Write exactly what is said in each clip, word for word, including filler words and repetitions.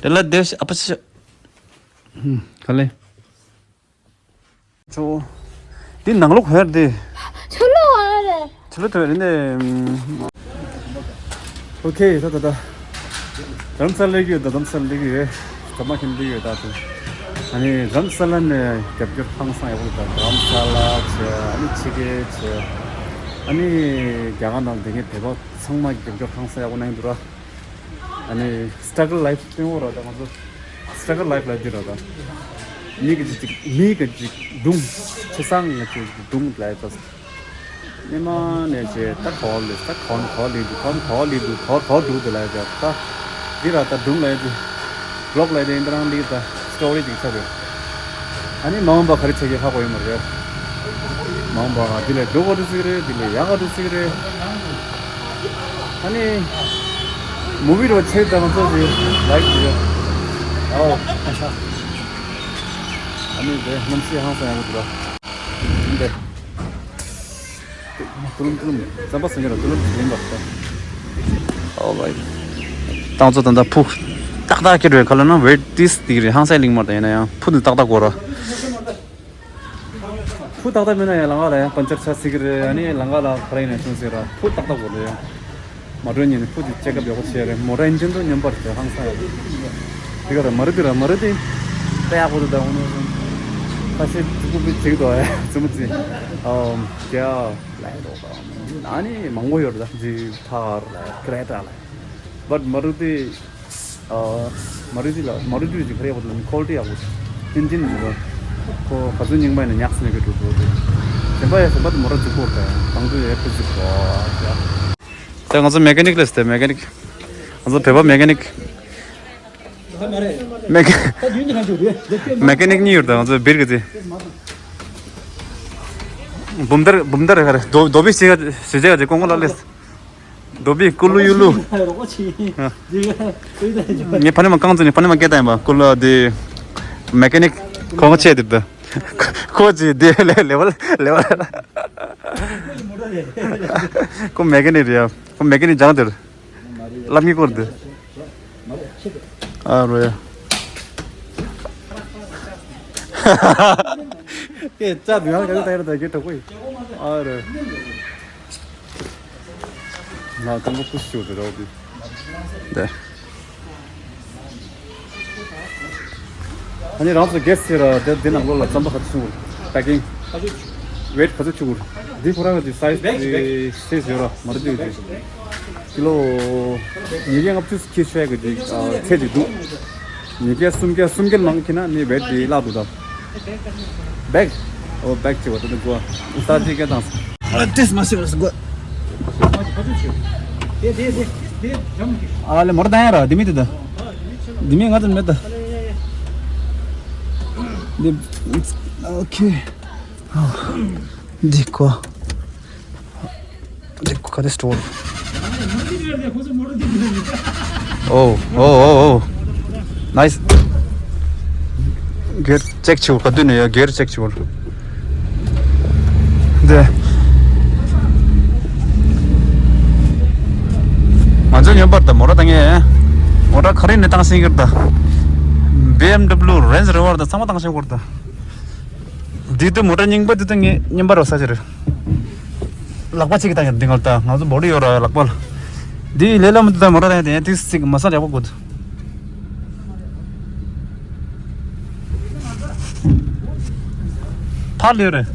དེ་ལ་དེ་ཨ་ཕ་ཤ། ག་ལེ། ཆོ། འདི་ནང་ལོགས་ཧེར་དེ། ཆུ་ལོག་ཨ་རེད། ཆུ་ལོག་དེ་རེད་དེ། ཨོ་ཁེ། ད་ད་ད། རྡ་རམ་ས་ལ་སླེབས་ཀྱི་ཡོད། རྡ་རམ་ས་ལ་སླེབས་ཀྱི་ཡོད། ད་མ་ཁྱིམ་སླེབས་ཀྱི་ཡོད་ད་དུ། ཨ་ནི་རྡ་རམ་ས་ལ་ནས་རྒྱབ་སྐྱོར་ཧང་སང་ཡག་པོ་འདུག་ད་རྡ་རམ་ས་ལ་བྱས། ཨ་ནི་ཕྱི་རྒྱལ་བྱས། ཨ་ནི་རྒྱ་གར་ནང་དེ་གའི་བོད་པ་ཚང་མ་རྒྱབ་སྐྱོར་ཧང་སང་ཡག་པོ་གནང་གི་འདུག་ར། ཨ་ནི་struggle life སྟོན་འོ་ར། ད་ང་ཚོ་struggle life ལ་འདི་ར། ད་མི་གི་ཅིག་མི་གི་ཅིག་སྒྲུང་། ཆེ་སང་ང་ཅིག་སྒྲུང་ལ་ད་སྙེ་མ་ནས་བྱས། ད་གོ་ལེ། ད་གོན་གོ་ལེ་འདུག་གོན་གོ་ལེ་འདུག་གོ་གོ་འདུག་དེ་ལ་ད་ད་འདི་ར། ད་སྒྲུང་ལ་འདི་vlog ལ་འདི་འདི་རང་འདི་ད་story ཅིག་ཆགས་ཡོད། ཨ་ནི་མ་འོངས་པ་ག་རེ་བྱེད་ཀྱི་ཧ་གོ་ཡོད་མ་རེད། མ་འོངས་པ་འདི་ལས་སྡུག་ག་འགྲོ་སྲིད་རེད། འདི་ལས་ཡག་ག་འགྲོ་སྲིད་རེད། ཨ་ནི་movie རོ་ཆེ་དང་ཚོ་ཞིག་like བྱེད། ཨོ། ཨ་ནི་དེ་གནམ་གཤིས་ཧང་སང་ཡག་པོ་འདུག་ར། འདི་ཏུ་ལུམ་ཏུ་ལུམ་རྩམ་པ་སུ་ཉོ་ར་ཏུ་ལུམ་ཡིན་པ་ད། ཨོ་ལའི། ཏང་ཚོ་ད་ལྟ་ཕུ་ཏག་ཏག་ཁྱེར་བའི་ཁ་ལ་ན་ཝེ་ཏིས་ཏིག་རེད། ཧང་སང་ལིང་མར་ད་ཡིན་ན་ཡང་ཕུ་ནི་ཏག་ཏག་གོ་ར། ཕུ་ཏག་ཏག་མིན་ན་ཡང་ལང་ཀ་ལ་ཡང་པན་ཅར་ཆགས་སྲིད་ཀྱི་རེད། ཨ་ནི་ལང་ཀ་ལ་ག་རེ་ཡིན་ན་བྱུང་སྲིད་ར། ཕུ་ཏག་ཏག་དགོས་རེད། ཡང་མ་འགྲོ་ཉིན་ནི་ཕུ་དེ་ཅེག་ཨབ་ཡག་པོ་བྱས་རེད། མོ་ཊ་ཨིན་ཇིན་དུ་མཉམ་པར་བྱས་ཧང་སང་ཡག་པོ། དེ་ག་ར་མ་རུ་ཏི་ར། མ་རུ་ཏི་ད་ཡག་པོ་འདུག་ད་འོ་ནོ་ཁ་ཤས་ཐུག་པོ་བྱེད་དོ་ཙི་མོ་ཙི། ཨམ་རྒྱ་ལ་ཡི་རོགས་ཨ་ནི་མང་པོ་ཡོད་རེད། ད་ཇི་ཐར་ལ་ཀྲེ་ཊ་ལ། བཊ་མ་རུ་ཏི། ཨ། མ་རུ་ཏི་ལ། མ་རུ་ཏི་ཅིག་ག་རེ་ཡག་པོ་འདུག་ལབ་ན་ཁོ་ལི་ཊི་ཡག་པོ་འདུག་ཨིན་ཇིན་འདུག་ཁོ་ག་ཚོད་རྙིང་པ་ཡིན་ན་ཉག་ཙམ་མེད་གི་འགྲོ་འགྲོ་འདུག་གཞན་པ་ཡག་གཞན་པ་དེ་མོ་ཊ་རྫིག་པོ་རེད། དང་དུ་ཡག་པོ་རྫིག་པོ་ཡག་ད་ང་ཚོ་མེ་ཀ་ནིག་ལས་ཟེར། མེ་ཀ་ནིག་ང་ཚོ་བོད་པ་མེ་ཀ་ནིག་མེ་ཀ་མེ་ཀ་ནིག་གཉིས་ཡོད་རེད། ད་ང་ཚོ་བིར་གི་ཚེ་འབུམ་ཐར། འབུམ་ཐར་ག་རེ། རྡོ་རྡོ་སྦིས་ཞིག་ག་ཞིག་ཅེག་ག་ཅེག་ཀོང་ཀོང་ལ་ལས། རྡོ་སྦིས་ཀུ་ལུ་ཡུ་ལུ། ངས་ཕ་ནི་མ་རྐང་བཙུགས་ནས་ཕ་ནི་མ་སྐད་བཏང་ཡིན་པ། ཀུ་ལུ་དེ་མེ་ཀ་ནིག་ཁོང་ཆེ་དེ་ད། ཁོ་ཅི་དེ་ལེ་ལེ་བ་ལེ་བ། ཁོ་མེ་ཀ་ནིག་རེད་ཡ། ཁོ་མེ་ཀ་ནིག་སྦྱང་དེར། ལབ་ངེས་སྐོར་དེ། ཨ་རོ་ཡ། ཀེ་ཅག་དུ་ཡང་ག་ཚོད་ད་ཡར་ད་གེ་ཐོག་གོ་ཡི། ཨ་རོ། ང་ཀྲུང་གོ་ཀུ་ཤུ་དེ་རོ་དེ། དེ། ཨ་ནི་རང་ཚོ་གེ་སི་ར་དེ་དེ་ནང་ལོགས་ལ་རྩམ་པ་ག་ཚོད་བྱུང་། པེ་ཀིང་། ཝེཊ་ག་ཚོད་བྱུང་། འདི་ཁོ་རང་གི་སའི་ཛི་དེ་སའི་ཛི་ཡོད་ར་མ་རེད་དེ། ཀི་ལོ་ཉིས་བརྒྱ་ལྔ་བཅུ་ཁྱེར་ཤོག་གི་དེ་ཚད་ཅིག་འདུག་ཉིས་བརྒྱ་སུམ་བརྒྱ་སུམ་བརྒྱ་ནང་ཁྱེར་ན་ནི་ཝེཊ་དེ་བརླག་འདུག་ད། བེག་ཨོ་བེག་ཅེས་པ་དེ་ནི་གོ། ཨ་ཏིས་མ་ཤི་ར་སི་གོ། ཨ་ལེ་མོར་ད་ཡ་ར་དེ་མི་དེ་ད། དེ་མི་ང་ཚོ་མེད་ད། དེ་ཨོ་ཁེ། འདི་གོ། འདི་གོ་ག་དེ་སྟོར། ཨོ་ཨོ་ཨོ་ཨོ། ནའིས། གེར་ཅེག་བྱེད་དགོས། ག་དུས་ནས་ཡ་གེར་ཅེག་བྱེད་དགོས། འདི། ང་ཚོ་ཉོན་པར་ད་མོ་ཊ་བཏང་ངེས། མོ་ཊ་ག་རེ་ནས་བཏང་སྲིད་ཀྱི་རེད་ད། བི་ཨེམ་ཌབ་ལིའུ། རེན་ཇི་རོ་ཝར་ད་ཚང་མ་བཏང་ཤེས་དགོས་རེད་ད། འདི་ལྟ་མོ་ཊ་རྙིང་པ་འདི་ལྟ་ངས་རྙིང་པ་རོ་ས་ཆ་རེད། ལག་པ་གཅིག་གིས་བཏང་ཡོད་འདི་ངར་ལྟ། ང་ཚོ་བོ་ཌི་ཡོད་ར་ལག་པ་ལ། འདི་ལས་སླ་མོ་འདི་ལྟ་མོ་ཊ་བཏང་ཡོད་དེ་ཡང་ཏིག་ཙིག་མ་ས་ཡག་པོ་དགོས། ཕར་ལོས་རེད།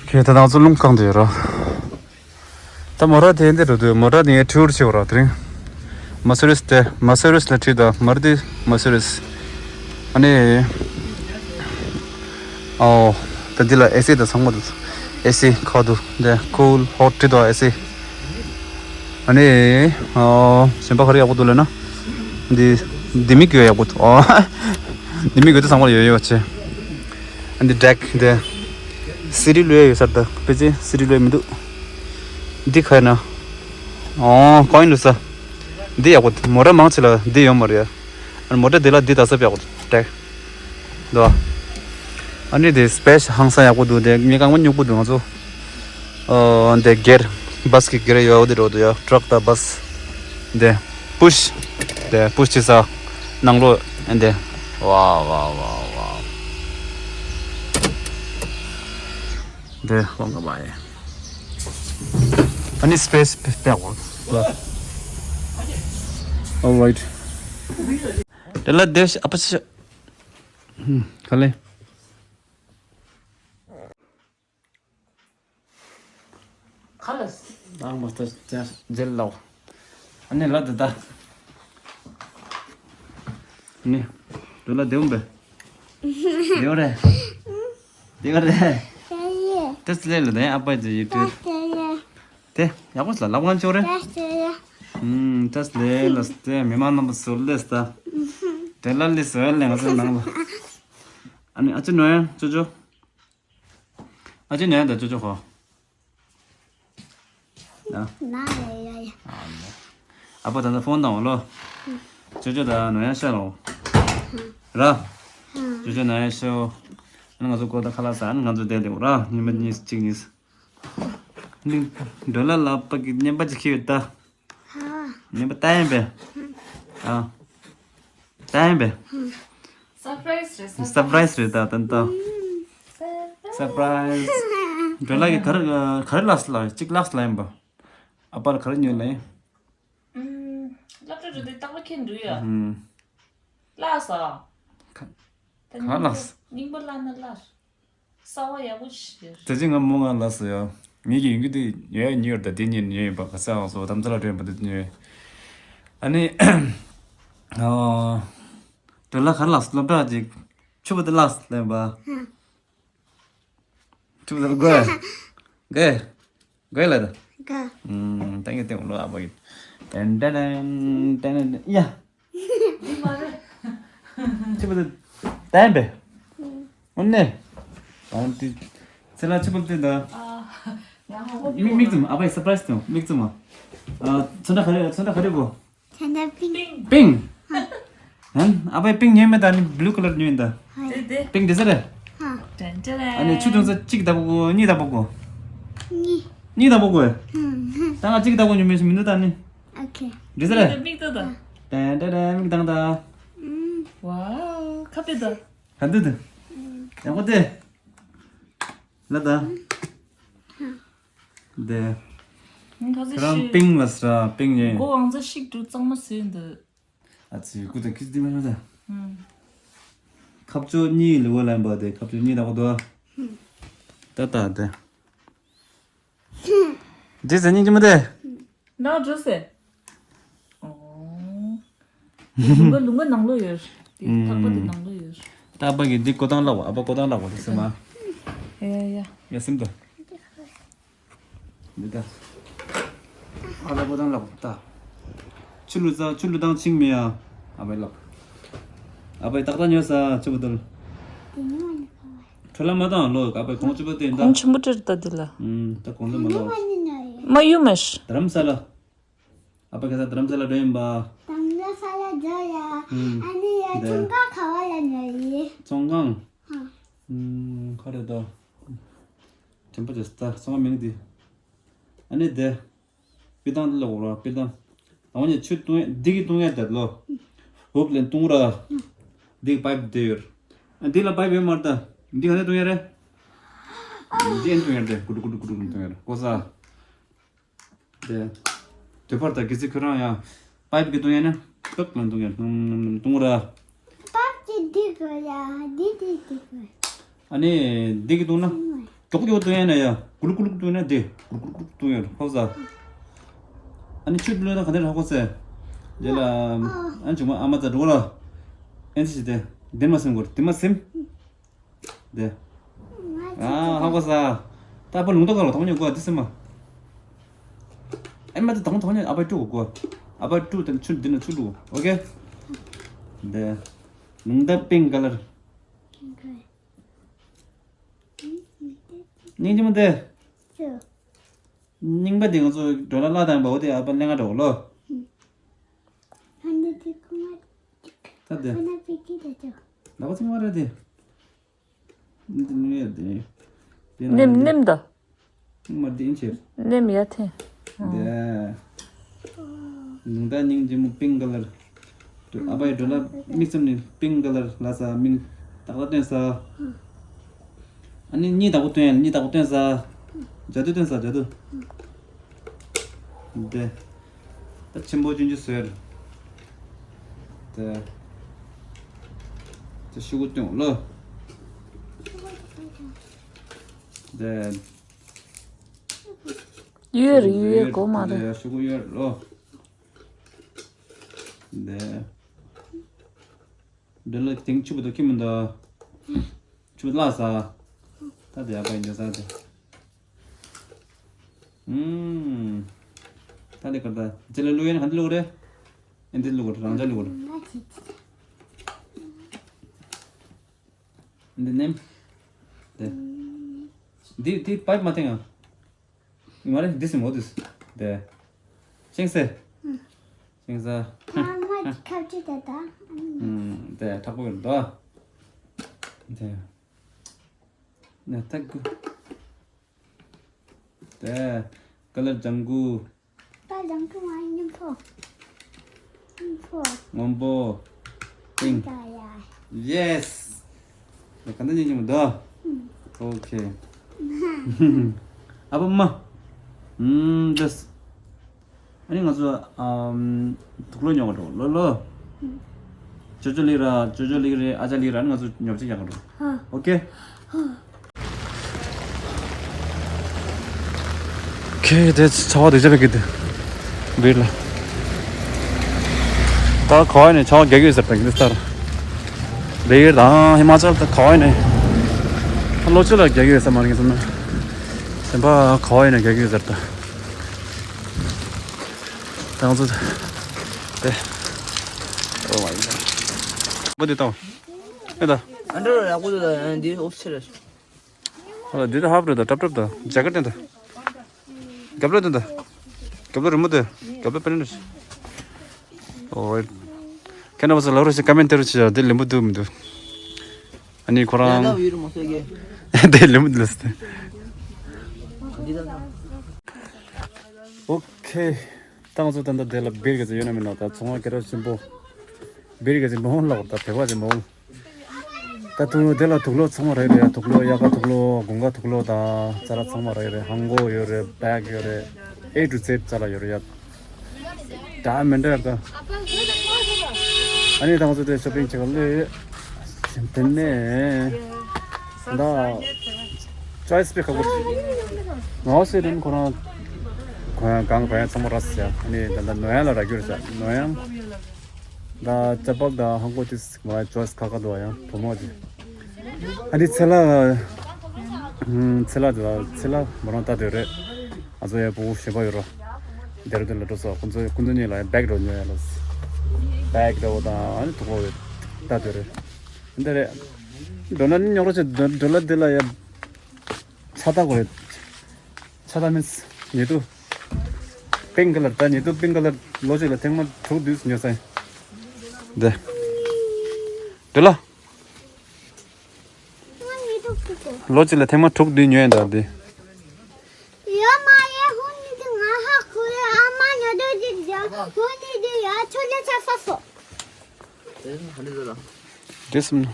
ཁྱེད་ད་ང་ཚོ་རླུང་བཀང་བསྡད་ཡོད་ར། ད་མོ་ཊ་དེ་འདི་འགྲོ་དུས་མོ་ཊ་དེ་ངས་ཊུར་བྱེད་པ་ར་དེ་རིང་། མར་སི་ཌི་སི་དེ་མར་སི་ཌི་སི་ལ་ཁྲིད་དང་མ་རུ་ཏི་མར་སི་ཌི་སི། ཨ་ནི། ཨོ། ད་འདི་ལ་ཨེ་སི་དང་ཚང་མ་འདུག་ཨེ་སི་ཁ་འདུག་འདི་ཀུལ་ཧོཊ་ཁྲིད་དང་ཨེ་སི། ཨ་ནི། ཨོ། གཞན་པ་ག་རེ་ཡག་པོ་འདུག་ལབ་ན། འདི། འདི་མིག་ཡོད་ཡག་པོ་འདུག་ཨོ། འདི་མིག་ཡོད་དུས་ཚང་མ་ལ་ཡོད་ཡོད་པ་བྱས། ཨ་འདི་ཌེག་འདི། སི་ཌི་ལོས་ཡོད་ས་རེད་ད། ཕལ་ཆེར་སི་ཌི་ལོས་མི་འདུག་འདི་ག་ཡིན་ན། ཨོ་གང་ཡིན་འདུག་ས། འདི་ཡག་པོ་འདུག་མོ་ཊ་མང་ཆེ་ལ་འདི་ཡོད་མ་རེད་ཡ། ཨ་ནི་མོ་ཊ་འདི་ལ་འདི་ད་ས་ཡག་པོ་འདུག་ཌེག་འདུག་ཨ་ནི་འདི་སི་པེ་ཤལ་ཧང་སང་ཡག་པོ་འདུག་འདི་ངས་རྐང་པ་སྨྱུག་པོ་འདུག་ང་ཚོ། ཨོ་འདི་གེར་བྷ་སི་གི་གེར་ཡོད་འདི་འགྲོ་འདུག་ཡ། ཊྲག་དང་བྷ་སི། འདི་པུཤ། འདི་པུཤ་བྱེད་ས། ནང་ལོགས་ཨེ་འདི། ཝའོ་ཝའོ་ཝའོ་ཝའོ། འདི་ཝང་ག་བ་ཡེ། ཨ་ནི་སི་པེ་སི་སྤེ་སི་པེ་ཝང་། All right. དེ་ལ་དེ་ཨ་ཕ་ཤ། ཧུམ། ག་ལེ། ཁ་ལ། ཨ་མ་ཏ་ཏ་ཇེལ་ལོ། ཨ་ནི་ལ་ཏ་ཏ། ནི། དུ་ལ་དེའུ་འབེ། དེའུ་རེ། དེའུ་རེ། ཏེས་ལེ་ལ་དེ་ཨ་པ་ཏི་ཡི་ཏུ། དེ་ཡག་པོ་ལ་ལབ་གང་ཆོག་རེ། ཨུམ། ཏེས་ལེ་ལ་སྟེ་མི་མང་རྣམ་པ་སུ་ལེ་སྟ། དེ་ལ་ལི་སུ་ལེ་ང་ཚོ་ནང་ལ། ཨ་ནི་ཨ་ཅི་ནོ་ཡ་ཅོ་ཅོ། ཨ་ཅེ་ནོ་ཡ་ད་ཅོ་ཅོ་ཧོ། ན། ན་ཡ་ཡ་ཡ། ཨ་ནི། ཨ་ཕ་ད་ནི་ཕོན་དང་ལོ། ཅོ་ཅོ་ད་ནོ་ཡ་ཤ་ལོ། ར། ཅོ་ཅོ་ནོ་ཡ་ཤོ། ཨ་ནི་ང་ཚོ་གོ་ད་ཁ་ལག་ཟ་ཨ་ནི་ང་ཚོ་བསྡད་དེ་ར་ཉི་མ་གཉིས་གཅིག་གཉིས། ནི། འགྲོ་ལ་ལ་པ་གི་བརྙན་པ་ཅིག་ཁྱེར་ཡོད་ད། ཧ། ངན་པ་ལྟ་ཡིན་པས། ཨ། ལྟ་ཡིན་པས། སར་པ་རའི་སི་རེད། སར་པ་རའི་སི་རེད་ད་ཏན་ཏན། སར་པ་རའི་སི། འགྲོ་ལ་གི་ག་རེ་ག་རེ་ལགས་ལ་གཅིག་ལགས་ལ་ཡིན་པ། ཨ་པར་ག་རེ་ཉོས་ལ་ཡིན། ཨུམ། སློབ་གྲྭ་འགྲོ་དུས་རྟག་པར་ཁྱེར་འགྲོ་ཡ། ཨུམ། ལགས་སོ། ག་ག་ལགས། རྙིང་པ་བརླག་ན་བརླག་གསར་བ་ཡག་པོ་ཞིག་རེད། དེ་ཅི་ང་མོ་ང་ལ་སོ་ཡ། ངེད་ཀྱི་ཡོང་རྒྱུ་དེ་ཡོད་ཡ་ཉོས་ཡོད་ད་དེ་ཉིན་ཉོས་ཡོད་པ་ག་ས་བ་སོ་དམ་ཚ་ལ་སྒྲོན་པ་དེ་ཉོས་ཡོད། ཨ་ནི། ཨོ། དོ་ལ་ག་ལགས་སློབ་གྲྭ་ཅིག་ཆུ་བུ་དེ་ལགས་ལེན་པ། ཆུ་བུ་དེ་ལ་དགོས། དགོས། དགོས་ལ་ད། དགོས། ཨུམ། ད་ངས་དེ་ལོ་ཨ་བ་ཡིན། ཏན་ཏན་ཏན་ཏན་ཡ། ཆུ་བུ་དེ་ཏན་པས། འོ་ནས། ཨང་ཏི། ཚེ་ལ་ཆུ་བུ་དེ་ད། མིག་མིག་ཙམ་ཨ་བའི་སར་པ་རའི་སི་དང་མིག་ཙམ་མ། ཚོན་ཁྲ་ག་རེ་ཚོན་ཁྲ་ག་རེ་གོ། ཚོན་ཁྲ་པིང་། པིང་། ཧན་ཨ་བའི་པིང་ཉོས་མེད་ད་ནི་བླུ་ཁ་ལར་ཉོས་ཡིན་ད། ཧོ། དེ་དེ། པིང་དེ་ཟེར་རེ། ཧ། ཏན་ཏན། ཨ་ནི་ཆུ་འཐུང་ས་གཅིག་ལྟ་བུ་གོ་གཉིས་ལྟ་བུ་གོ། གཉིས། གཉིས་ལྟ་བུ་གོ། ཧུམ་ཧུམ། ད་ང་གཅིག་ལྟ་བུ་ཉོས་མེད་སུ་མི་འདུག་ད་ནི། ཨོ་ཁེ། འདྲི་ཟེར་རེ། མིག་ལྟ་ད། ཏན་ཏན་ཏན་མིག་དང་ད། ཝའོ་ཁ་པེ་ད། ག་འདི་འདི། ཡག་པོ་དེ། ལ་ད། དེ། ཁ་ཚ་རང་ཤི། པིང་ལ་སྲ་པིང་ཡེ། མགོ་ཨང་ཚ་ཤིག་འགྲོ་གཙང་མ་བཟོས་འདུག་ཨ་ཙི་ཀུ་ད་ཁིས་དི་མ་ཤོ་ད། ཁབ་ཅོ་གཉིས་ལི་བ་ལན་པ་དེ་ཁབ་ཅོ་གཉིས་ད་གོ་དོ། ད་ད་དེ། ཇི་ཟེར་སྙིང་རྗེ་མོ་དེ། ནང་འགྲོ་ཟེར། ཨོ། ལུང་པ་ལུང་པ་ནང་ལོགས་ཡོད། དེ་ཐག་པ་དེ་ནང་ལོགས་ཡོད། ཐག་པ་གི་འདི་ཀོ་ཐང་ལག་པ་ཨ་ཕ་ཀོ་ཐང་ལག་པ་དེ་སེམས་མ། ཡ་ཡ་ཡ། ཡ་སེམས་དོ། འདི་ད། ཨ་ཕ་ཀོ་ཐང་ལག་པ་ད། ཆུ་ལུ་ཙ་ཆུ་ལུ་དང་ཆིང་མི་ཡ། ཨ་ཕའི་ལག་ཨ་ཕའི་ཏག་ཏག་ཉོ་ས་ཆུ་བུ་དུལ། འཕྲོ་ལ་མ་དང་ལོ་ཨ་ཕའི་གོང་ཆུ་བུ་དེ་ད། གོང་ཆེན་པོ་སྤྲེལ་ད་འདི་ལ། ཨུམ་ད་གོང་ལ་མ་ལོ། མ་ཡུ་མེ་ཤ། དྷ་རམ་ས་ལ། ཨ་ཕ་ཁ་ས་དྷ་རམ་ས་ལ་འགྲོ་ཡིན་པ། དྷ་རམ་ས་ལ་འགྲོ་ཡ། ཨུམ། ཨ་ནི་ཡ་འདི། ཚོང་ཁང་ག་བ་ལ་འགྲོ་ཡི། ཚོང་ཁང་། ཧ། ཨུམ་ཁ་རེ་ད། དྲན་པ་ཅེས་ད་ཚོང་ཁང་མིང་འདི། ཨ་ནི་དེ། པི་ཏང་ལ་འོ་ར་པི་ཏང་། ཨ་ནི་ཆུ་བཏུང་ཡ་འདི་གི་བཏུང་ཡ་དེ་ལོ། འོབ་ལེན་བཏུང་ར། འདི་གི་པའིབ་དེ་ཡོད། ཨ་འདི་ལ་པའིབ་ཡོད་མ་རེད་ད། འདི་ག་ནས་བཏུང་ཡ་རེད། འདི་ཨེན་བཏུང་ཡ་རེད་གུ་ཏུ་གུ་ཏུ་གུ་ཏུ་བཏུང་ཡ་རེད་གོ་ས། དེ། དེ་བར་ད་གི་ཚེ་ཁྱོད་རང་ཡང་། པའིབ་ཀྱི་བཏུང་ཡ་ན། ཏོག་ལ་བཏུང་ཡ་ནམ་ནམ་ནམ་བཏུང་ར། པའིབ་ཀྱི་འདི་དགོས་ཡ་འདི་འདི་འདི་དགོས། ཨ་ནི། འདི་གི་བཏུང་ན། མགྱོགས་མགྱོགས་བཏུང་ཡ་ན་ཡ། གུ་ལུ་གུ་ལུ་བཏུང་ཡ་ན་འདི། གུ་ལུ་གུ་ལུ་བཏུང་ཡ་ཧོ་ས། ཨ་ནི་ཆུ་བླུགས་ན་ག་འདྲ་ཧ་གོ་ཚེ། དེ་ལ། ཨ་ནི་ཅུང་མ་ཨ་མ་ཙ་འགྲོ་ལ། ཨེན་ཙི་ཞིག་དེ། འདི་མ་སེམས་གོ་འདི་མ་སེམས། དེ། ཨ་ཧ་གོ་ས། ད་ཨ་ཕ་ལུང་རྟོགས་ག་ལ་དང་ཉོ་གོ་དེ་སེམས་མ། ཨེ་མ་དེ་དང་དང་ཉོ་ཨ་ཕ་ཀྲུ་གོ། ཨ་ཕ་ཀྲུ་དེ་ཆུ་འདི་ན་ཆུ་ལུ། ཨོ་ཀེ། དེ། ལུང་རྟོགས་པིང་ཀ་ལར། སྙིང་རྗེ་མོ་དེ། སྙིང་པ་དེ་ང་ཚོ་འགྲོ་ལ་ལ་དང་བའོ་དེ་ཨ་ཕ་ལེང་ང་འགྲོ་ལོ། ད་དེ། ལ་བ་ཚིང་བ་ར་དེ། འདི་ནུས་ཡ་དེ། དེ་ན་ནེམ་ནེམ་ད། མ་དེ་ཨིན་ཆེར། ནེམ་ཡ་ཐེ། དེ། ནང་ད་སྙིང་རྗེ་མོ་པིང་ཀ་ལར། ཨ་ཕའི་འགྲོ་ལ་མིག་བཙུམ་ནས་པིང་ཀ་ལར་ལ་ས་མིང་ཏག་ཏག་སྟོན་ས། ཨ་ནི་གཉིད་དག་པོ་སྟོན་ཡ། གཉིད་དག་པོ་སྟོན་ས། ཇ་དུ་སྟོན་ས། ཇ་དུ། འདི། ད་ཆེན་པོ་ཆུང་ཆུང་བཟོས། ད། ད་ཤུ་གུ་སྟོན་ལོ། ད། ཡོད་རེད། ཡོད་གོ་མ་རེད། ད་ཤུ་གུ་ཡོད་ལོ། ད། འདི་ལ་དེང་ཆུ་བུ་དོ་ཁྱི་མི་འདུག་ཆུ་བུ་ལ་ས། ད་དེ་ཡག་པ་ཡིན་འདི་ས་དེ། ཨུམ། ད་དེ་གར་ད་ཅི་ལ་ལུ་ཡན་ག་འདི་ལུ་རེད། ཨེ་འདི་ལུ་རེད། རང་ཅག་ལུ་རེད། འདི་ནེམ། དེ། འདི་འདི་པའིབ་མ་ཐེང་ཨ། ཡིན་མ་རེད། འདི་སེ་མོ་འདི་སེ། དེ། ཤིང་སེ། ཤིང་ས། ཨ་མ་ཁ་ཅི་དེ་ད། ཨུམ། དེ་ཐག་པོ་ཡོད་དོ། དེ། ནས་ཐག་གུ། དེ། ཀ་ལར་ལྗང་གུ། ད་ལྗང་གུ་མ་ཡིན་སྙིང་པོ། སྙིང་པོ། སྔོན་པོ། ཏིང་། ད་ཡ། ཡེས། ད་ག་འདི་ཉིད་ཉིད་མོ་འདུག་ཨུམ། ཨོ་ཁེ། ཨ་ཕ་མ། ཨུམ། འདི་སེ། ཨ་ནི་ང་ཚོ་ཨམ། དུག་ལོག་ཉོ་ག་འགྲོ་ལོ་ལོ། ཅོ་ཅོ་ལི་ར་ཅོ་ཅོ་ལི་རེད། ཨ་ཅག་ལི་ར། ཨ་ནི་ང་ཚོ་ཉོ་ཆ་རྒྱག་ག་འགྲོ། ཨོ་ཁེ། ཨོ་ཁེ། དེ་ཆར་པ་དེ་ཆར་པ་གི་དེ་བིར་ལ། ད་ག་བ་ནས་ཆར་པ་རྒྱག་གི་ཡོད་ཟེར་ད་གི་ལྟར། བིར་དང་ཧི་མ་ཅལ་ད་ག་བ་ནས་ལོ་ཆུ་ལ་རྒྱག་གི་ཡོད་ཟེར་མ་རེད་ངས་བསམ་ན། གཞན་པ་ག་བ་ནས་རྒྱག་གི་ཡོད་ཟེར་ད། ང་ཚོ་དེ། ཨོ་མའི་གྷོཌ། བུ་དེ་དང་། ཨེ་ད། ཨ་འདྲ་ར་ཡག་པོ་འདུག་ད་འདི་ཨོ་ཕི་སི་རེད། ཨ་འདི་ད་ཧབ་རེད་ད། ཀྲབ་ཀྲབ་ད། ཇེ་ཀེཊ་སྟོན་ད། རྒྱབ་ལོགས་སྟོན་ད། རྒྱབ་ལོགས་རི་མོ་དེ། རྒྱབ་ལོགས་པེ་ནེ་རེད། ཨོ། ཁྱེད་རྣམ་པ་ཚོ་ལབ་རོགས་བྱེད། ཀ་མེན་ཊི་ལྟ་རོགས་བྱེད། དེ་ལེན་པོ་འདུག་མི་འདུག་ཨ་ནི་ཁོ་རང་། ཡ་ད་ཡོད་རེད་མ་སོ་གི། དེ་ལེན་པོ་འདུག་ལ་སྟོན། འདི་ད་ད། ཨོ་ཁེ། ད་ང་ཚོ་ད་ལྟ་དེ་ལ་བིར་ག་ཚོད་ཡོད་ན་མེད་ན། ད་ཚོང་པ་སྐད་གྲགས་ཆེན་པོ་བིར་ག་ཚོད་མ་འོང་ལབ་ད་བོད་པ་ཚོད་མ་འོང་། ད་དུང་དེ་ལ་དུག་ལོག་ཚང་མ་རག་རེད། དུག་ལོག་དབྱར་ཁ་དུག་ལོག་དགུན་ཁ་དུག་ལོག་དང་ཙ་ར་ཚང་མ་རག་རེད། ཧང་གོ་ཡོད་རེད། བེག་ཡོད་རེད། ཨེ་ཊུ་ཛེཌ་ཙ་ར་ཡོད་རེད་ཡ། ད་མི་འདྲ་ད། ཨ་ནི་ད་ང་ཚོ་དེ་ཤོ་པིང་བྱེད་ག་སླེབས། དེ་ནས་ད་ཅོའི་སི་དཔེ་ཁག་པོ་འདུག་ང་འོ་སེ་རིན་ཁོ་རང་གོན་ཡག་གང་གོན་ཡག་ཚང་མ་རག་ཟེར། ཨ་ནི་ད་ད་ནོར་གཡང་ལ་རག་རྒྱུ་རེད་ཟེར། ནོར་གཡང་ད་ཅ་པག་ད་ཧང་གོ་དེ་མ་ཅོའི་སི་ཁག་ཁག་འདུག་ཡང་བུ་མོ་དེ། ཨ་ནི་ཚེ་ལ། ཚེ་ལ་དེ་ལ་ཚེ་ལ་མོ་རང་ལྟ་དེ་རེད། ང་ཚོ་ཡ་བུ་གཞན་པ་ཡོད་ར། དེ་ར་དེ་ལ་འགྲོ་ས། ཁོ་ཚོ་ཁོ་ཚོ་གཉིས་ལ་ཡ་བེག་འགྲོ་ཉོ་ཡ་ལ། བེག་འགྲོ་དང་ཨ་ནི་དུག་ལོག་ལྟ་དེ་རེད། འདི་རེད། འགྲོ་ན་ནི་ཉོག་རོ་ཆེ། འགྲོ་འགྲོ་ལ་དེ་ལ་ཡ་ཆ་ད་གོ་རེད། ཆ་ད་མིན་ཉེ་དུ། པིང་ཀ་ལར་ད་ཉེ་དུ་པིང་ཀ་ལར་ལོ་གཅིག་ལ་ཐེངས་མ་དྲུག་བདུན་ཉོ་ས་ཡིན། འདི། འདི་ལ། ལོ་གཅིག་ལ་ཐེངས་མ་དྲུག་བདུན་ཉོས་ཡིན་ད་འདི། ཡོད་མ་ཡེ་ཧུན་ནི་དེ་ང་ཧ་གོ་ཡ། ཨ་མ་ཉོ་དོ་དེ་ཡ་ཧུན་ནི་དེ་ཡ་ཆོ་ལེ་ཆ་ས་སོ། དེ་སུམ།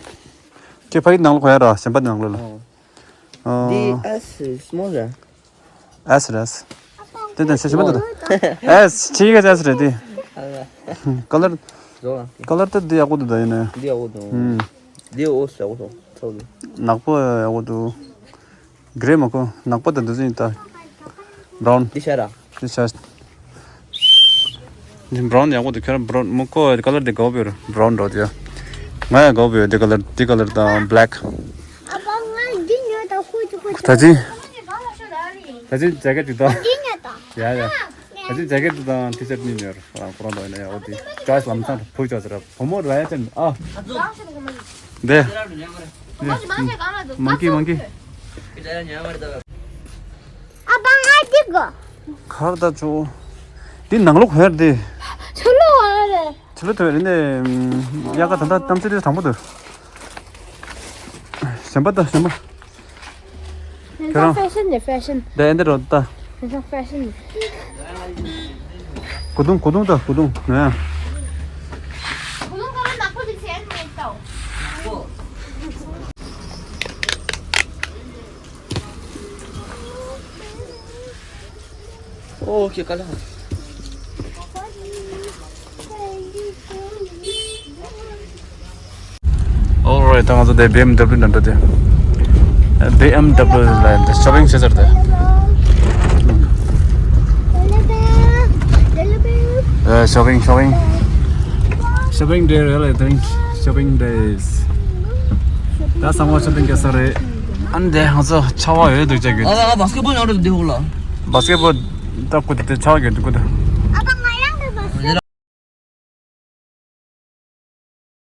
ཁྱེད་ཕ་གི་ནང་ལ་གོ་ཡ་ར་གཞན་པ་ནང་ལ་ལ། ཨོ། ཨ། འདི་ཨེས་སི་མོལ་ར། ཨེས་རེད། ཨེས། དེ་དེ་ཤ་ཤ་མ་དེ་ཨེས་ཆི་ག་ཨེས་རེད་དེ། ཨ་ལ། ཀ་ལར། བཟོ་ལ། ཀ་ལར་དེ་འདི་ཡག་པོ་འདུག་ད་ཡིན་ན། འདི་ཡག་པོ་འདུག་ཨུམ། འདི་ཨོ་སི་ཡག་པོ་འདུག་ཚོགས་འདུག་ནག་པོ་ཡག་པོ་འདུག་གྷི་རེ་མ་གོ། ནག་པོ་དང་འདི་ཚོ་ཡིན་ད། བྷ་རའུན། འདི་ཤ་ར། འདི་ཤ། འདི་བྷ་རའུན་ཡག་པོ་འདུག་ཁྱོད་རང་བྷ་རའུན་མ་གོ། ཀ་ལར་འདི་དགའ་པོ་ཡོད་རེད། བྷ་རའུན་འདྲ་འདི་ཡ། ང་ཡང་དགའ་པོ་ཡོད། འདི་ཀ་ལར་འདི་ཀ་ལར་དང་བྷེ་ལེག་ཨ་ཕ་ང་འདི་ཉོས་དང་ཁོ་ཅི་ཁོ་ཅི། ད་ཅི། ད་ཅི་ཇེ་ཀེཊ་འདི་དང་། འདི་ཉོས་དང་། ཡ་ཡ། ད་ཅི་ཇེ་ཀེཊ་འདི་དང་ཊི་ཤར་ཊི་གཉིས་ཉོས་ར། ཁོ་རང་ཁོ་རང་དང་ཡིན་ན་ཡ། འོ་དེ་ཅོའི་སི་ལམ་སང་ཕུལ་ཆོག་ཟེར་ར། བུ་མོ་ར་ཡ་ཅན་ཨ། འདི། མང་གི་མང་གི། ཨ་ཕ་ང་འདི་གོ། གར་ད་ཆོ། འདི་ནང་ལོགས་ཧེར་འདི། ཆུ་ལོག་ཨ་རེད། ཆུ་ལོག་ཐོས་རེད་ནས། ཡ་ག་ད་ད་གཏམ་ཚེ་དེ་དང་པོ་དུ། གཞན་པ་ད་གཞན་པ། ཁྱོད་རང་། ཕེ་ཤན་ནི་ཕེ་ཤན། དེ་འདི་རོ་ད། དེ་ཚོ་ཕེ་ཤན་ནི། གོ་དུང་གོ་དུང་ད་གོ་དུང་ནས། Okay, kala. Alright, ད་ང་ཚོ་དེ་B M W ནང་འགྲོ་དེ། B M W ལ་འདི་shopping བྱེད་ཚར་དེ། ཨ། shopping, shopping. Shopping day རེད་ལ་དེ་རིང་shopping days. ད་ཚང་མ་shopping རྒྱག་ས་རེད། ཨ་ནི་དེ་ང་ཚོ་ཆར་པ་ཡོད་འདུག་ཅག་གི། ཨ་ཨ་basketball ནང་འགྲོ་དེ་འོག་ལ། Basketball ད་ཁུ་དེ་དེ་ཆར་པ་གི་འདུག་ཁུ་དེ།